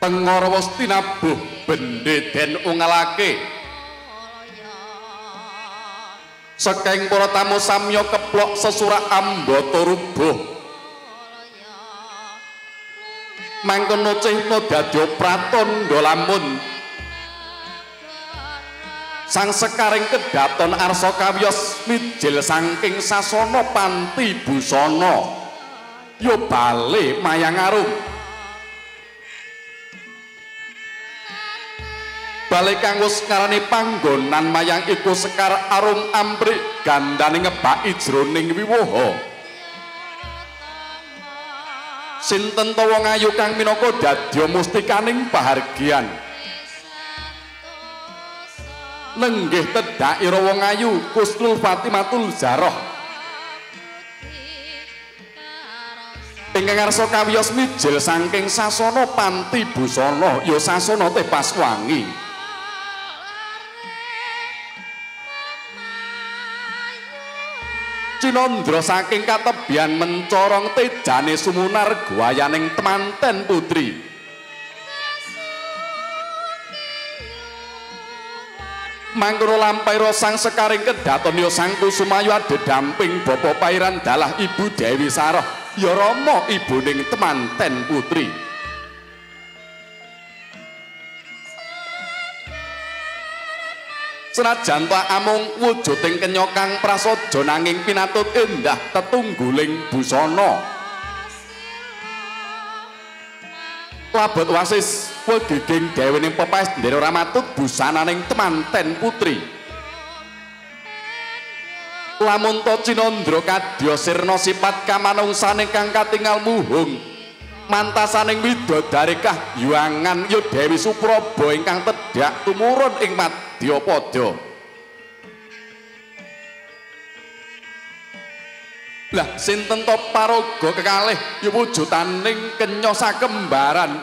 Tengara wis tinabuh bendhe den ungalake. Sekeng para tamu samya keplok sesurak ambata rubuh. Mangkono cihna dadya pratandha lamun sang sekaring kedaton arsa kawiyos mijil saking sasana panti busana ya bale mayang arum. Bale kang wis ngarani panggonan mayang iku sekar arum amrik gandane ngebaki jroning wiwoha. Sinten ta wong ayu kang minangka dadya mustikaning pahargyan? Nenggih tedhakira wong ayu Kusnul Fatimatul Zahra. Ingkang ngarsa kawiyos mijil saking sasana panti busana ya sasana tepas wangi. Cinandra saking katebian mencorong tejane sumunar guwayaning temanten putri. Mangkono lampahira sang sekaring kedaton ya sang Kusumayu adhedamping bapa pairan dalah ibu Dewi Saroh ya rama ibuning temanten putri. Senajan ta amung wujuding kenya kang prasaja nanging pinatut endah tetungguling busana. Labet wasis wegeging dewening pepaes ndera ora matut busananing temanten putri. Lamun ta cinandra kadya sirna sipat kamanungsane kang katingal muhung mantasaning widodari kahyuangan ya Dewi Supraba ingkang tedhak tumurun ing madyapada. Lah sinten ta paraga kekalih ya wujutaning kenya sakembaran.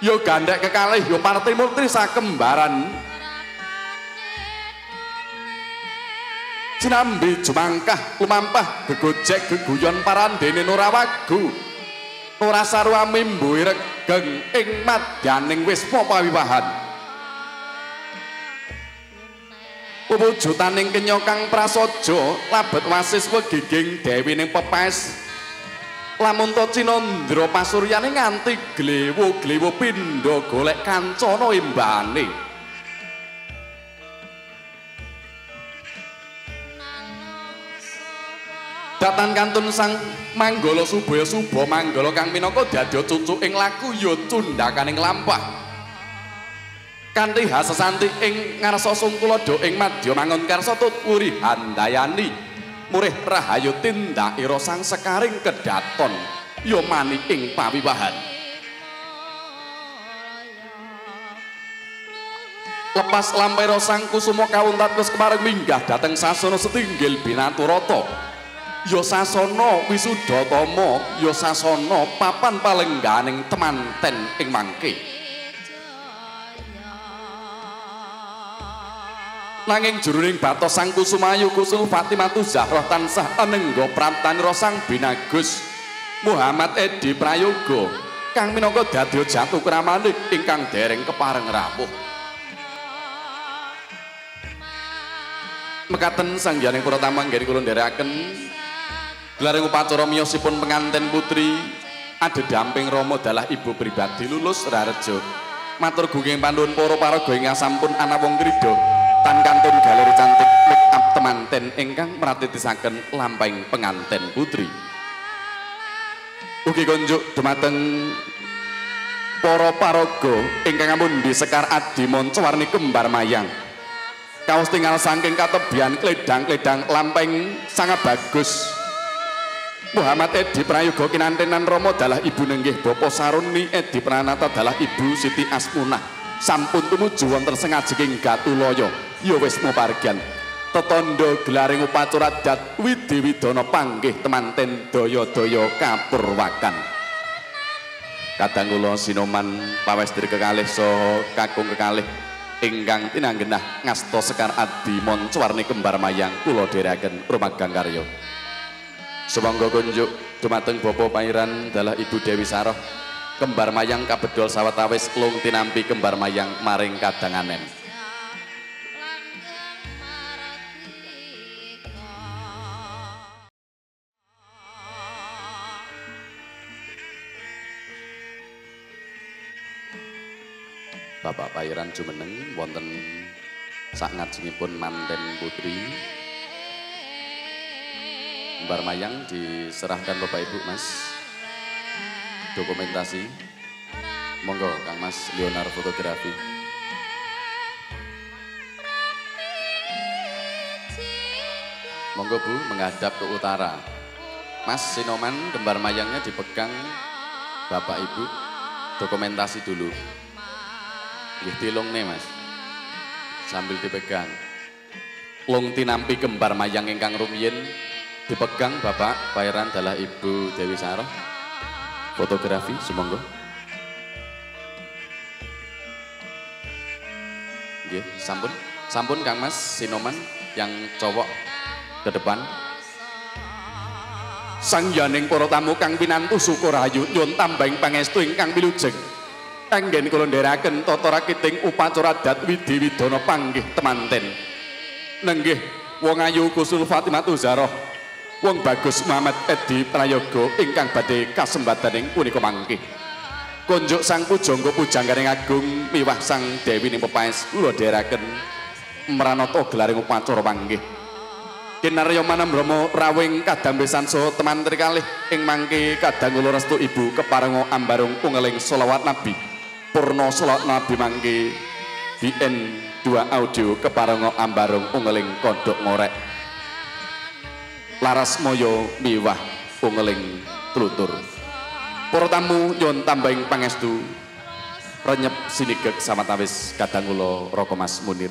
Ya gandhek kekalih ya partimurti sakembaran. Sinambi jumangkah lumampah gegojek geguyon parandene ora wagu. Ora sarwa mimbuhi regeng ing madyaning wisma pawiwahan. Wujutaning kenya kang prasaja labet wasis wegiging dewining pepaes. Lamun ta cinandra pasuryane nganti glewo-glewo pindha golek kancana imbane. Datan kantun sang Manggala Subaya Suba Manggala kang minangka dadya cucu ing laku ya cundhakaning lampah. Kanthi hasesanti ing ngarsa sung tuladha ing madya mangun karsa tut wuri handayani murih rahayu tindakira sang sekaring kedaton ya mani ing pawiwahan. Lepas lampahira sang Kusuma kawuntat wis kepareng minggah dhateng sasana setinggil binaturata. Ya sasana wisudatama ya sasana papan palengganing temanten ing mangke. Nanging jroning batos sang Kusumayu Kusnul Fatimatu Zahra tansah anengga praptanira sang binagus Muhammad Edi Prayoga kang minangka dadya jatuh kramane ingkang dereng kepareng rawuh. Mekaten sanghyang para tamu anggene kula nderekaken gelaring upacara miyosipun penganten putri adhedamping rama dalah ibu pribadi Lulus Rarejo. Matur gunging panuwun para paraga ingkang sampun anawong krida tan kantun galeri cantik make up temanten ingkang mratitisaken lampahing penganten putri. Ugi konjuk dumateng para paraga ingkang amundi sekar adi manca warni kembar mayang. Kaos tinggal saking katebian kledang-kledang lampahing sangat bagus. Muhammad Edi Prayoga kinantenan rama dalah ibu nenggih bapa Saruni Edi Pranata dalah ibu Siti Asmunah. Sampun tumuju wonten sengajenging Gatulaya ya wisma pargan. Tetandha gelaring upacara adat widi widana panggih temanten daya-daya kapurwakan. Kadang kula sinoman pawestri kekalih saha kakung kekalih ingkang tinanggenah ngasta sekar adi manca warni kembar mayang kula dherekaken rumagang karya. Sumangga kunjuk dumateng Bapak Pairan dalah Ibu Dewi Saroh Kembar mayang kabedol sawetawis lung tinampi kembar mayang maring kadanganen. Bapak Pairan jumeneng wonten sak ngajengipun manten putri. Kembar mayang diserahkan Bapak Ibu Mas. Dokumentasi, monggo Kang Mas Leonard fotografi. Monggo Bu menghadap ke utara. Mas Sinoman kembar mayangnya dipegang Bapak Ibu, dokumentasi dulu. Nggih dilungne Mas, sambil dipegang. Lung tinampi kembar mayang ingkang rumiyin dipegang Bapak Pairan dalah Ibu Dewi Saroh. Fotografi sumangga. Nggih, sampun. Sampun Kang Mas Sinoman yang cowok ke depan. Sangyaning para tamu kang pinantu syukur rahayu nyuwun tambahing pangestu ingkang wilujeng. Kanggen kula ndherekaken tata rakiting upacara adat widhi widana panggih temanten. Nenggih wong ayu Kusul Fatimah Zahra, wong bagus Muhammad Edi Prayoga ingkang badhe kasembadaning punika mangke. Konjuk sang pujangga pujangganing agung miwah sang dewi ning pepaes kula dherekaken mranata gelaring upacara manggih. Kinarya manambrama rawing kadambesan saha temantri kalih ing mangke kadang kula restu ibu keparenga ambarung ungeling selawat nabi. Purna selawat nabi mangke BN 2 audio keparenga ambarung ungeling kodhok ngorek. Laras moyo miwah ungeling tlutur. Para tamu nyuwun tambahing pangestu renyep sinigek samatawis kadang kula Raka Mas Munir.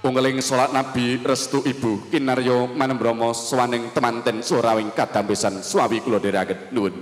Ungeling salat nabi restu ibu kinarya manembrama sawaning temanten surawing kadambesan suawi kula dherekaken nuwun.